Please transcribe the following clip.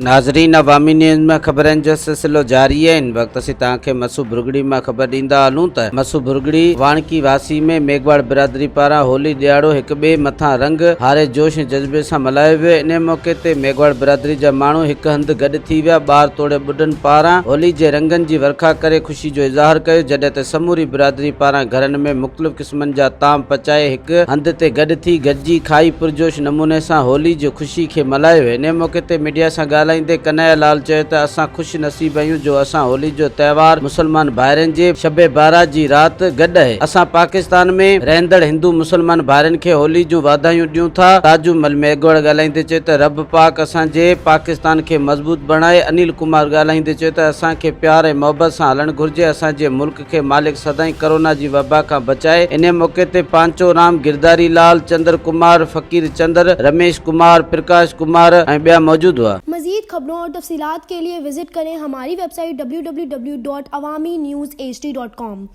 ناظرين عوامي نيوز ۾ خبرن جو سلسلو جاري آهي هن وقت اسين توهان کي مسو ڀرڳڙي مان خبر ڏيندا هلون ته مسو ڀرڳڙي واڻڪي واسي ۾ ميگهواڙ برادري پاران هولي ڏهاڙو هڪ ٻئي مٿان رنگ هاري جوش ۽ جذبي سان ملهايو ويو انهي موقعي تي ميگهواڙ برادري جا ماڻهو هڪ هنڌ گڏ ٿي ويا ٻار توڙي ٻڍن پاران هولي جي رنگن جي ورکا ڪري خوشي جو اظهار ڪيو جڏهن ته سموري برادري پاران گهرن ۾ مختلف قسمن جا طعام پچائي هڪ هنڌ تي گڏ ٿي گڏجي کائي پرجوش نموني سان هولي جي خوشي کي ملهايو ويو. انهي موقعي تي ميڊيا سان ڳالهائيندي ڪنهيا لال چيو ته اسان خوش نصيب آهيون جو اسان هولي جو تهوار مسلمان ڀائرن جي شب بارات جي رات گڏ اهي اسان پاڪستان ۾ رهندڙ هندو مسلمان ڀائرن کي هولي جون واڌايون ڏيون ٿا. تاجو مل ميگهوڙ ڳالهائيندي چيو ته رب پاڪ اسان جي پاڪستان کي مضبوط بڻائي. انيل ڪمار ڳالهائيندي چيو ته اسان کي پيار ۽ محبت سان هلڻ گهرجي اسان جي ملڪ کي مالڪ سدائين ڪرونا جي وبا کان بچائي. انهي موقعي تي پانچو رام، گرداري لال، چندر ڪمار، فقير چندر، رميش ڪمار، پرڪاش ڪمار ۽ ٻيا موجود هئا. مزيد خبرون اور تفصيلات کے لئے وزٽ ڪرين ھماري website W W W dot Awami news H D dot com.